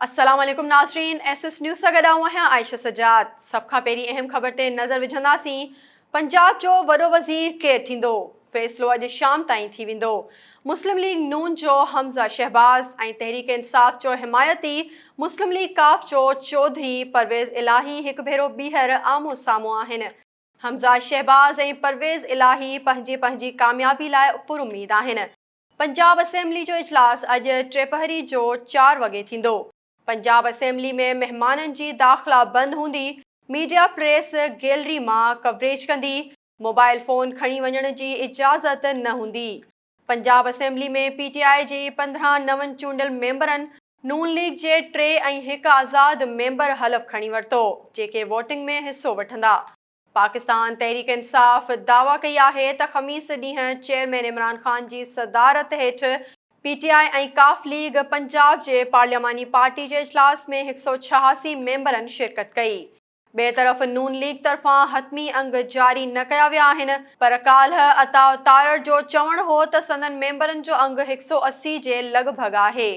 السلام عليڪم ناظرين ايس ايس نيوز سان گڏ آئون آهيان عائشه سجاد سڀ کان پهرين اهم خبر تي نظر وجهنداسين پنجاب جو وڏو وزير ڪير ٿيندو فيصلو اڄ شام تائين ٿي ويندو مسلم ليگ نون جو حمزه شهباز ۽ تحريڪ انصاف جو حمايتي مسلم ليگ قاف جو چوڌري پرويز الاهي هڪ ڀيرو ٻيهر آمهون سامهون آهن حمزه شهباز ۽ پرويز الاهي پنهنجي پنهنجي ڪاميابي لاء پراميد آهن پنجاب اسيمبلي جو اجلاس اڄ ٽيپهري جو چار وڳي ٿيندو. پنجاب اسيمبلي ۾ مهمانن جي داخلا بند هوندي، ميڊيا پريس گيلري مان ڪوريج ڪندي، موبائل فون کڻي وڃڻ جي اجازت نه هوندي. پنجاب اسيمبلي ۾ پي ٽي آء جي 15 نون چونڊيل ميمبرن نون ليگ جي ٽي ۽ هڪ آزاد ميمبر حلف کڻي ورتو، جيڪي ووٽنگ ۾ حصو وٺندا. پاڪستان تحريڪ انصاف دعويٰ ڪئي آهي ته خميس ڏينهن چيئرمين عمران خان جي صدارت هيٺ پي ٽي آء ۽ قاف ليگ پنجاب جي پارلياماني پارٽي جي اجلاس ۾ 186 ميمبرن شرڪت ڪئي. ٻئي طرف نون ليگ طرفان حتمي انگ جاري نه ڪيا ويا آهن پر ڪالهه عطاء تارڙ جو چوڻ هو ته سندن ميمبرن جو انگ 180 جي لڳ ڀڳ آهي.